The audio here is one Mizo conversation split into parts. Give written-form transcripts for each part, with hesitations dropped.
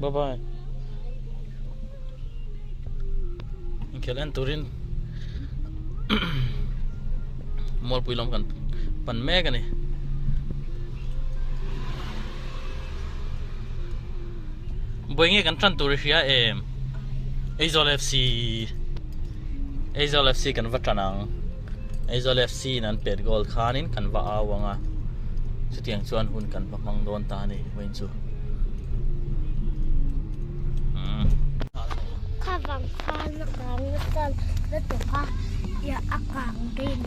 Bye bye. Inkhel en turin Mualpui lam kan pan mek a ni. Buai nge kan tan tur i hria em? Aizawl FC Aizawl FC kan va tan ang. Aizawl FC in an pet goal khanin kan va au ang a. Chutiang chuan hun kan va hmang dawn ta a ni vawiin chu. Umm. Kha vang khan a kang nasa lutuk a, a kang rin.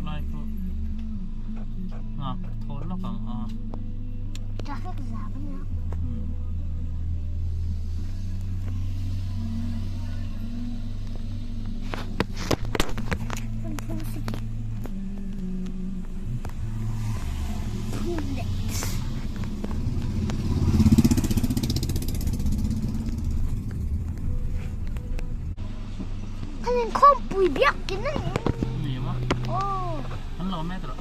Lai pawh nghak thawl lawk ang a. Traffic zam a nia. Kan inkhawmpui biak kin a ni. Ni maw? Aw. An lo met rawh.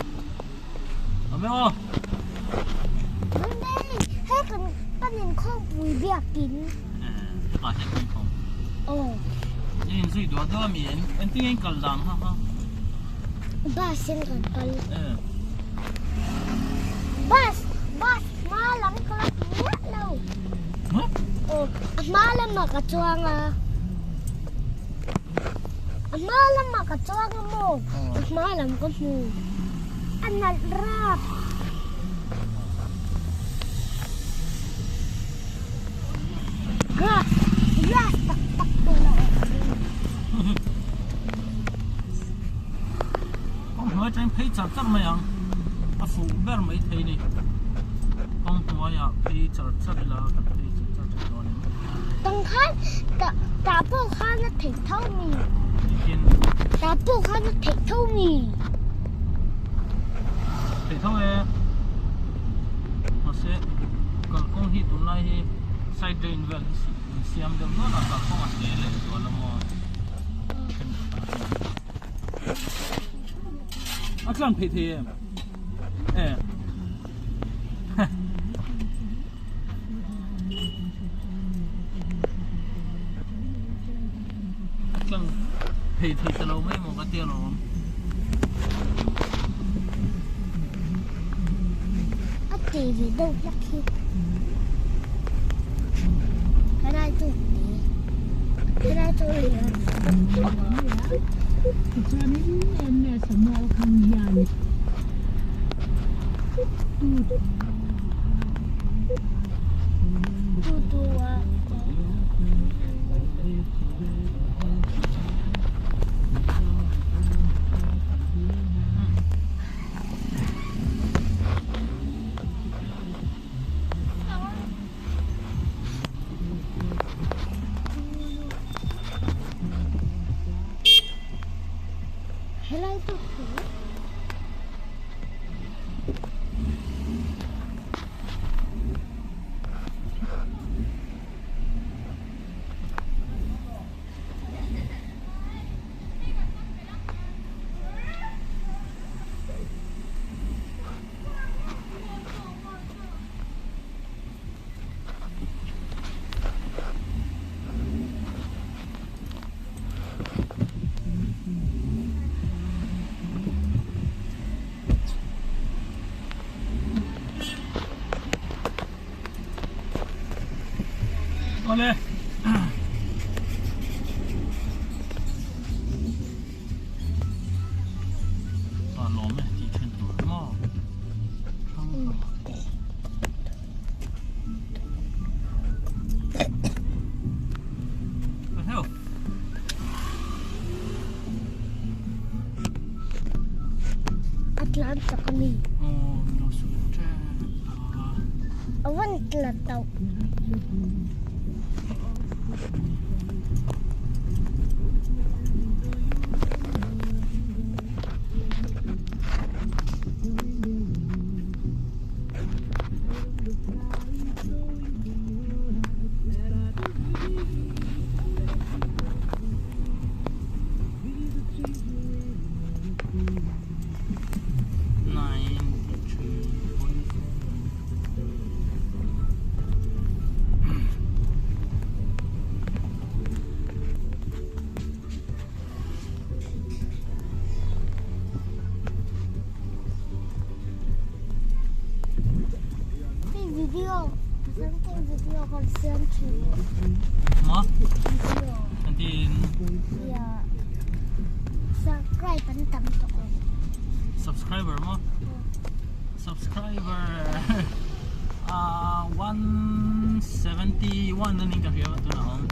Awm e aw. Monday, hei kan kan inkhawmpui biak kin. Eh, hetah hian kan inkhawm. Aw. In inzui duah duah mi en engtin nge in kal dan ha ha? Bus in kan kal. Eh. Bus, bus hma lam ka la ti miah lo. Huh? Aw, a hma lamah ka chuang a. A hma lamah ka chuang a maw? A hma lam ka hmu. A nalh rap. Grass, grass tak tak pawh la awm a. Kawng hnuai atangin phei char char mai ang. A fuh ber mai thei ni. Kawng hnuaiah phei char char ila kan phei char char thei dawn em. Tang khan tah tah pawh khan a theih tho mi. Engtin? Tah pawh khan a theih tho mi. Theih tho e. Mahse kalkawng hi tunlai hi side drain vel hi siam deuh nual a kalkawng a te leh zual a maw. A tlang phei thei em? E. A tlang phei thei ta lo mai maw ka tia lawm. A ti ve deuh hlek hi. Helai chu ni. Helai chu lian. Tichuanin MS a mualkhang hian tu Tu tu a. Helai chu Awle. A lawm e tih then tur maw. sak a mi? Aw min lo su tep a. A van tla tauh. Hei video pasal te video kan siam thin Maw? Video. Entin? Ia subscribe an tam tawh ang. Subscriber maw? Subscriber ah 171 aning ka hria tunah awm.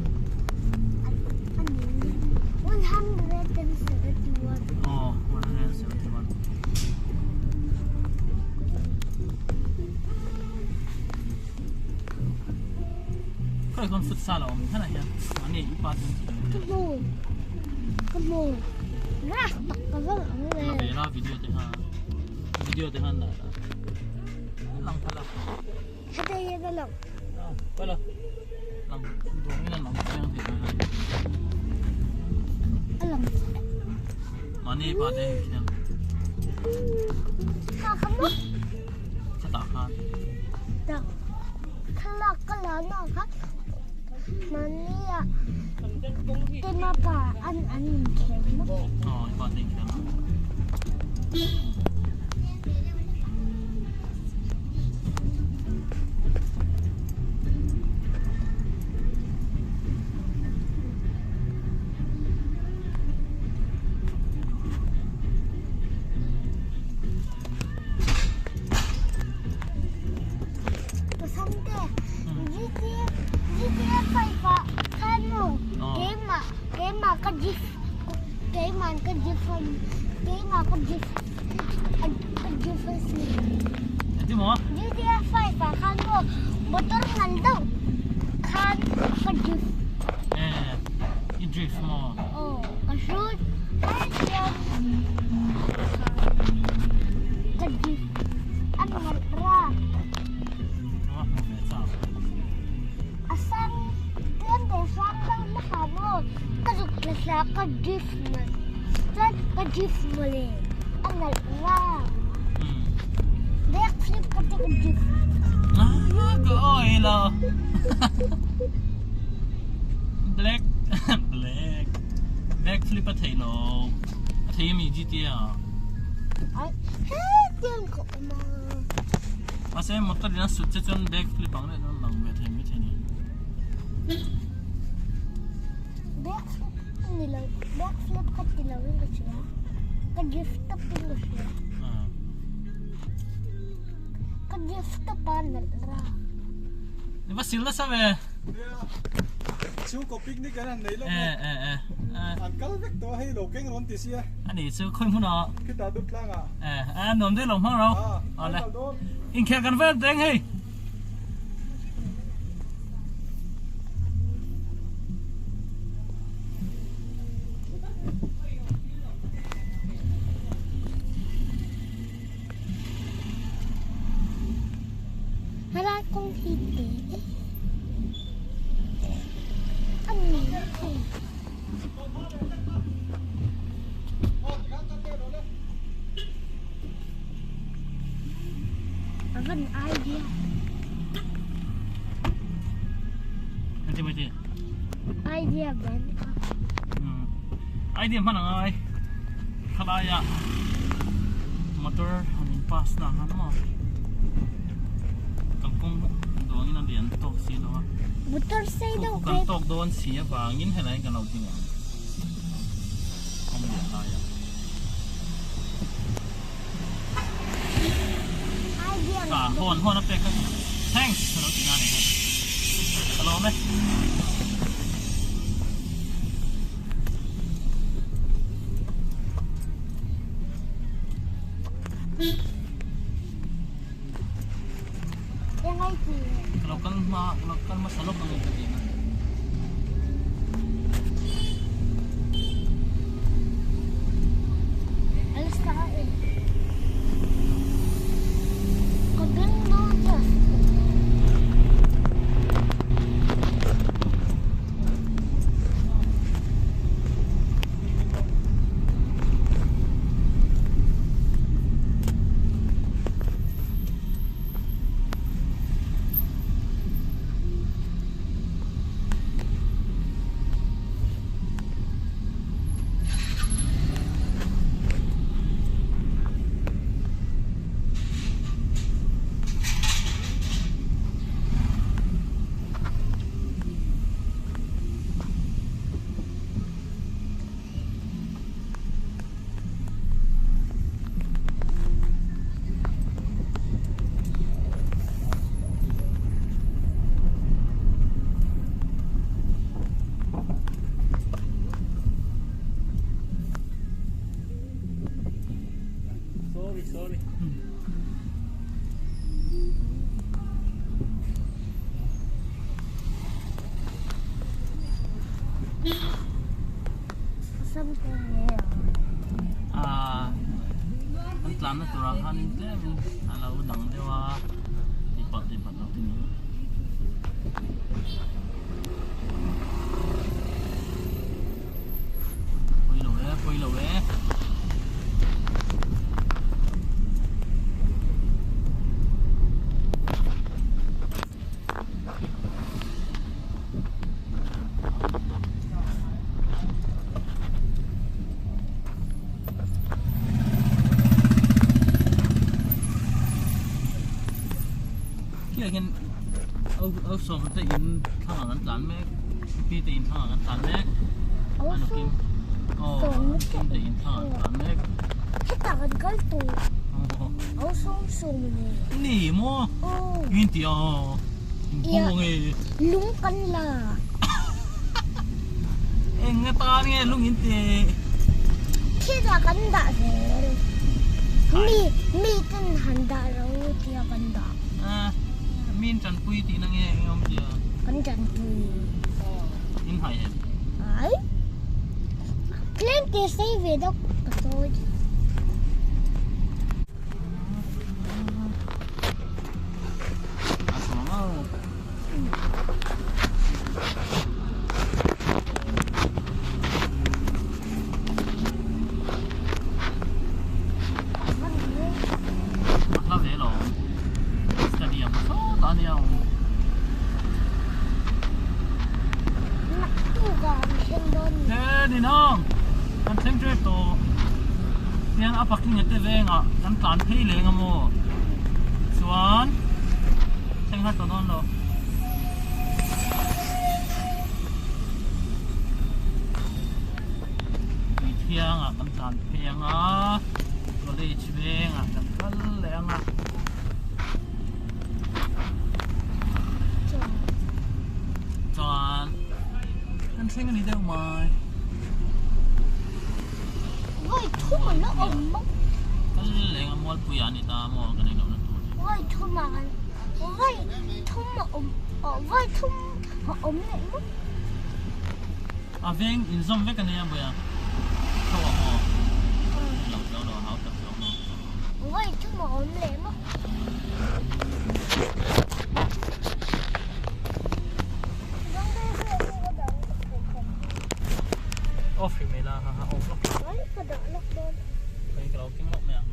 171. Aw 171. Khawi khawn futsal a awm hmanah hian mahni upa chu an ti Ka hmu ka hmu rough tak ka zawng ang le. La ve la video te kha video te khan la lang phala. Heta hian a lang. Phala lang duangin a lang chiang thei dawn a ni. A lang. Mahni pa te hian. Kha kha maw? Khatah khan. Tak. Thlalak ka la na kha mahnia Tema pa an an inkhel maw? Aw i pa te inkhel a. Pasante, GTA GTA 5 ah khan maw keimah keimah ka gift keimah ka gift keimah ka gift ka gift a si. Engtin maw? GTA 5 ah khan maw motor ngan deuh khan ka gift. Eh, i drift maw? Aw, ka hrut lai hian ka gift a nalh ra. A sang tlem te sang deuh hlek ah maw ka zuk tla thla ka drift mai chuan ka drift mawle a nalh ra. Back flip ka ti ka drift. Ka awi lo. Black black back flip a thei lo. A thei ami GTA ah. Hetiang ka awm a. Mahse motor in a sut che chuan back flip ang leh chuan lang ve thei mai thei ni. Back flip ka ni lo back flip ka ti lo in ka hria ka drift tawp in ka hria. Ka drift tawp a nalh ra. Ni va sil nasa ve. Nia chhungkaw picnic an han nei lawk a. Eh eh eh. An kal vek tawh a hei lo keng rawn ti sia. Ani chu khawi hmun ah. Khitah dup tlang ah. Eh eh nuam deuh lo hmang ro. Awle. Inkhel kan vel teng hei. Helai kawng hi te a ni thei. A van idea. Idea ban a. Idea hman angai khalaia motor han in pass na han maw kalkawng duangin a lian tawk si lo a. Motor sei deuh Kan tawk dawn si avangin helai kan lo ding ang kawng lian laia. Ah hawn hawn a pek a thanks a lo ti nga nei a lawm e. ngai ti. Ka lo kal hma ka lo kal hmasa lawk ang ka ti na. Alas na ka eh. Ka beng dawn chiah. Sorry sorry. Ah, an tlanna turah khanin tlemin a lo dang deuh a, tihpalh tihpalh lo ti ni. Pawi lo e, pawi lo e. Khi hian au sawm te in thlang ah kan tlan mek pi te in thlang ah kan tlan mek aw kim te in thlang ah kan tlan mek Hetah kan kal tawh au sawm sawm a ni. Ni maw? Min ti a in phu ange. Lung kan la. Eng atan nge lung in ti? Thil ah kan dah zel. Mi mi ten han dah lo tia kan dah. Min tanpui tihna nge eng awm tia? Kan tanpui. In hai em? Hai. Tlem te sei ve deuh ka sawi. Tian a parking te vengah kan tlan phei leng a maw chuan thleng har tawh dawn lo. Tui thiangah kan tlan phei ang a college vengah kan kal leh ang a. Chuan kan thleng a ni deuh mai. Vawi thum an la awm bawk. Kal leng a mualpui ah a ni ta maw kan englo na tur hi. Vawi thum ah an vawi thum a awm vawi thum a awm leh maw. A veng inzawm vek a nia buia tho ang aw. Lo zo lo hau tak zawk maw. Vawi thum a awm leh maw. Off hi mai la ha ha off lawk la. Ka lo keng lawk mai ang.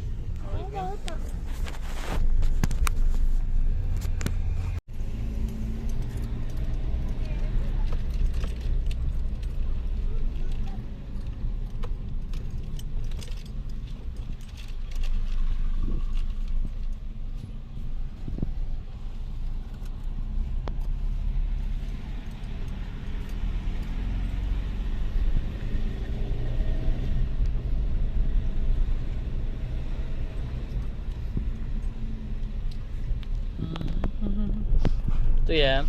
Tui em?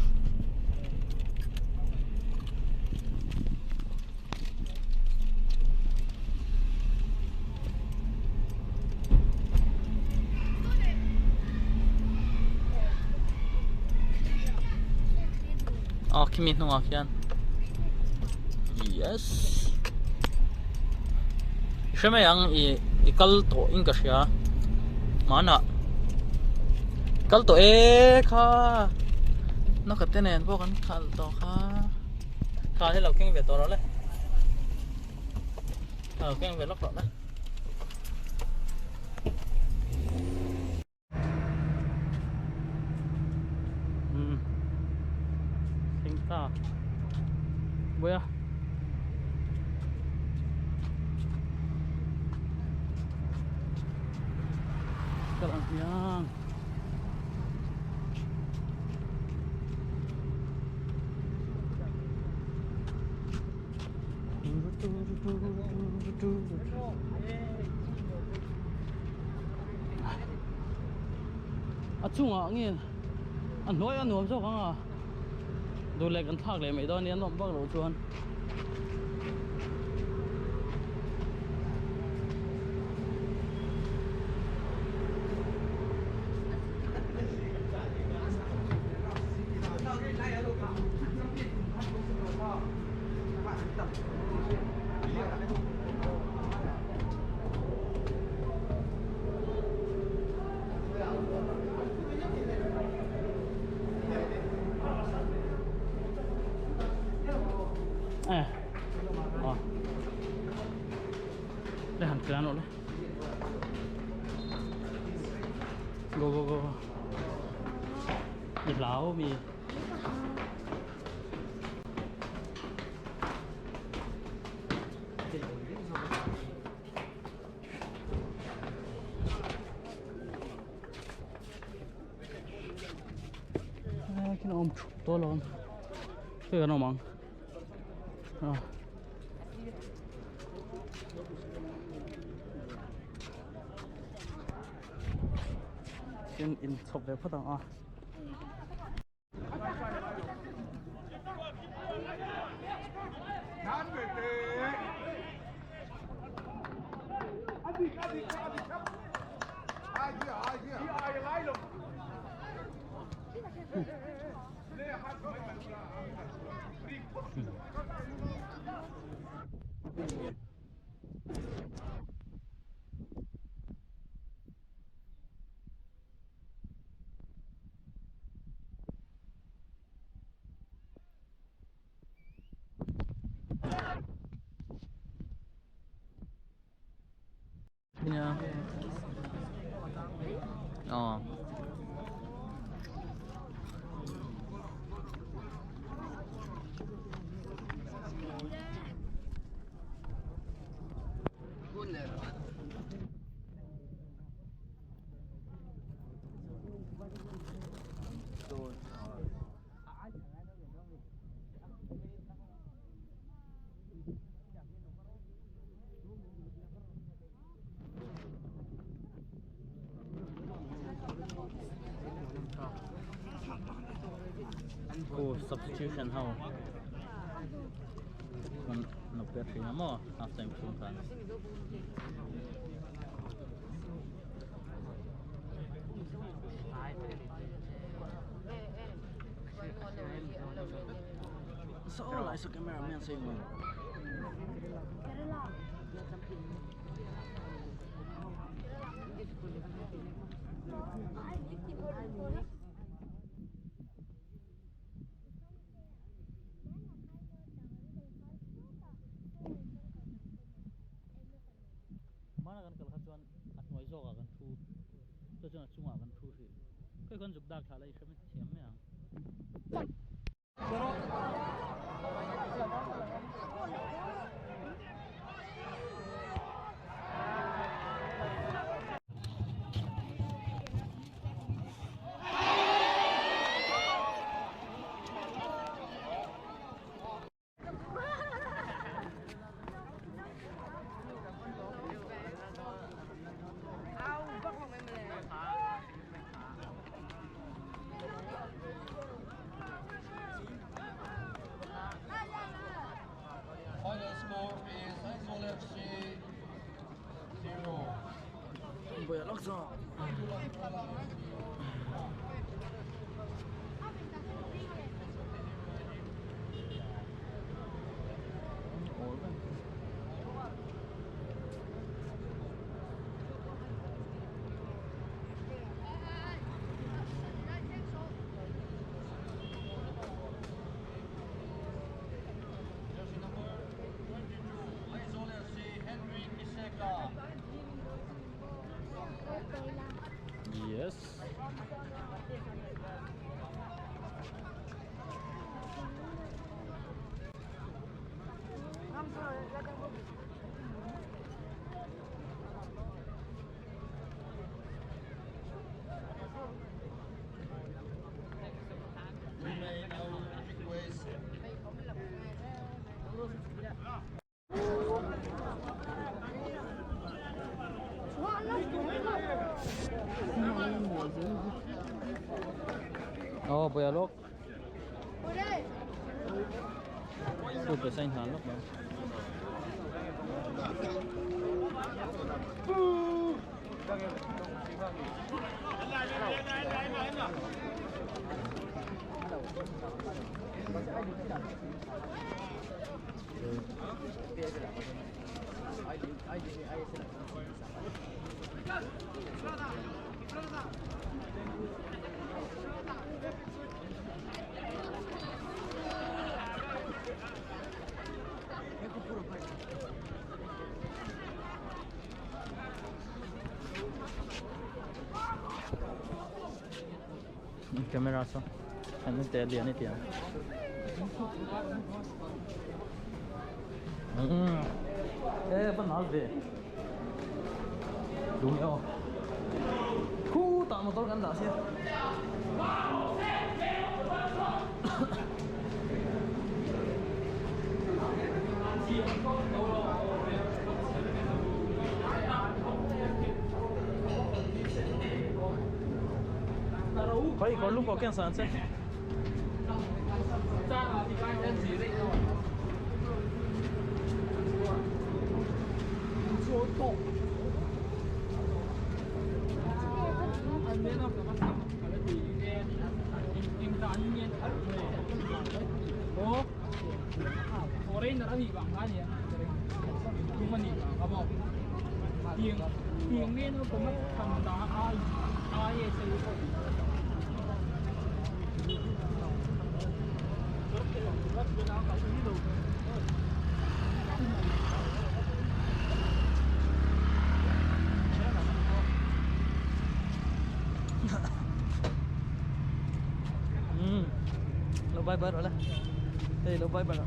Aw khimi hnungah khian yes i hre mai ang ih i kal tawh in ka hria hmanah kal tawh e kha nawka te nen pawh kan khalh tawh kha kha hi lo keng ve tawh rawh le lo keng ve lawk rawh le. Um thleng ta buai a kal ang hmiang A chungah nge a hnuai a nuam zawk ang a duh leh kan thlak leh mai dawn a nia a nawm vak loh chuan. Eh. Ờ. Đây hẳn cái đấy. Go go go. Đi lão mi. Khi nó ôm chụp to lắm cái nó mang à. In in chhawp ve phawt ang a. Nia. Aw. Khu substitution ho kan lo pe thin a maw half time chhung khan. So lai so camera man saying man. Hmana kan kal kha chuan a hnuai zawkah kan thu chu chuan a chungah kan thu hrih khawi khawn zuk dak thla la i hre thiam mai ang. Oh, voy a lok. Super sign han lok. Camera so. Anh te lian ni tiang. Ê, vẫn nói về. Đúng không? Khu tạo một tốt gắn đảo xem. Có gì có lúc có kiến sản chứ. Lo bye bye rồi đây lo bye bye rồi.